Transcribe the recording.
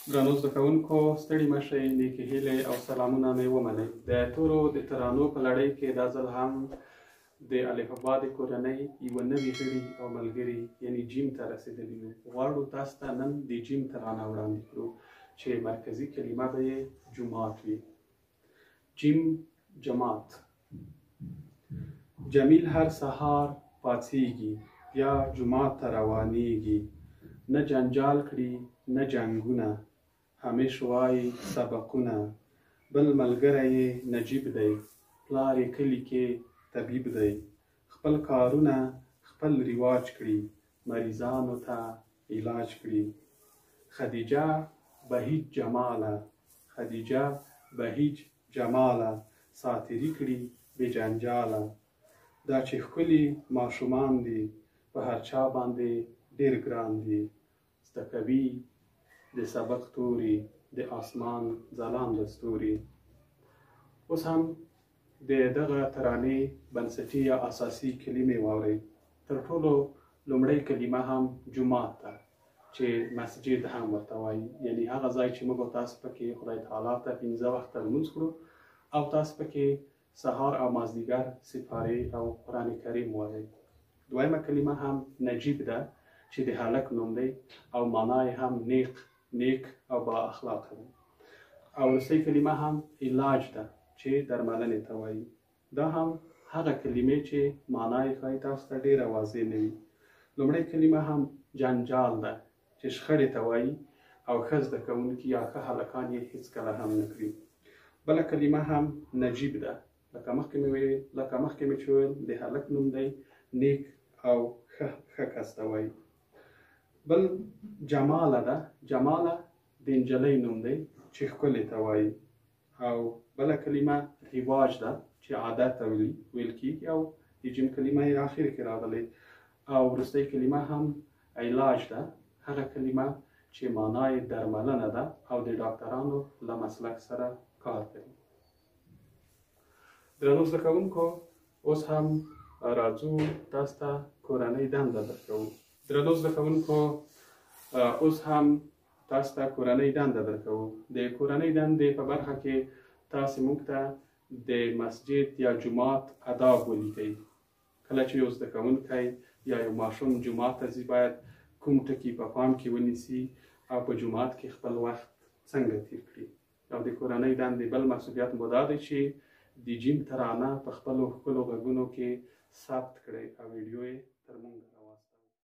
درنو زده کوونکو، ستړي مه شئ، نیکې هیلې او سلامونه مې ومنئ. د تورو د ترانو په لړۍ کې دا ځل هم د الفبا د کورنۍ یوه نوي غړي او ملګري یعنی جیم ته رسېدلي یو. غواړو تاسو ته نن د جیم ترانه وړاندې کړو چې مرکزي کلمه به یې جومات وي. جیم جماعت. جمیل هر سهار پاڅیږي، بیا جومات ته روانیږي، نه جنجال کړي نه جنګونه، همیش وایي سبقونه. بل ملګری یې نجیب دی، پلار یې کلي کې طبیب دی، خپل کارونه خپل رواج کړي، مریضانو ته علاج کړي. خدیجه بهیج جماله، خدیجه بهیج جماله، ساتري کړي بې جنجاله. دا چې ښکلي ماشومان دي، په هر چا باندې ډېر ګران دي، زده کوي د سبق توري، د آسمان ځلانده ستوري. اوس هم د دغه ترانې بنسټي یا اساسي کلمې واورئ. تر ټولو لومړۍ کلمه هم جومات ده چې مسجد هم ورته وایي، یعنی هغه ځای چې موږ او تاسو پکې خدای تعالی ته 5 وخته لمونځ کړو او تاسو پکې سهار او مازدیګر سپارې او قرآن کریم وایئ. دویمه کلمه هم نجیب ده چې د هلک نوم دی او معنا یې هم نیک او با اخلاقه ده. او وروستۍ کلمه هم علاج ده چې درملنې ته وایي. دا هم هغه کلمې چې معنا یې ښایي تاسو ته ډېره واضح نه وي. لومړۍ کلمه هم جنجال ده چې شخړې ته وایي او ښه زده کوونکي یا ښه هلکان یې هیڅکله هم نه کړي. بله کلمه هم نجیب ده، لکه مخکې مې چې وویل د هلک نوم دی، نیک او ښه کس ته وایي. بل جماله ده، جماله د نجلۍ نوم دی چې ښکلې ته وایي. او بله کلمه رواج ده چې عادت ته ویل کېږي او د جیم کلمه یې اخر کې راغلې. او وروستۍ کلمه هم علاج ده، هغه کلمه چې معنا یې درملنه ده او د ډاکټرانو له مسلک سره کار کوي. درنو زده کوونکو، اوس هم راځو تاسو ته کورنۍ دنده درکوو. درنو زده کوونکو، اوس هم تاسو ته کورنۍ دنده درکوو. د کورنۍ دندې په برخه کې تاسې موږ ته د مسجد یا جومات اداب ولیکئ. کله چې یو زده کوونکی یا یو ماشوم جومات ته ځي باید کوم ټکي په پام کې ونیسي او په جومات کې خپل وخت څنګه تیر کړي. او د کورنۍ دندې بل مسؤلیت مو دا دی چې د جیم ترانه په خپلو ښکلو غږونو کې ثبت کړئ او ویډیو یې تر موږ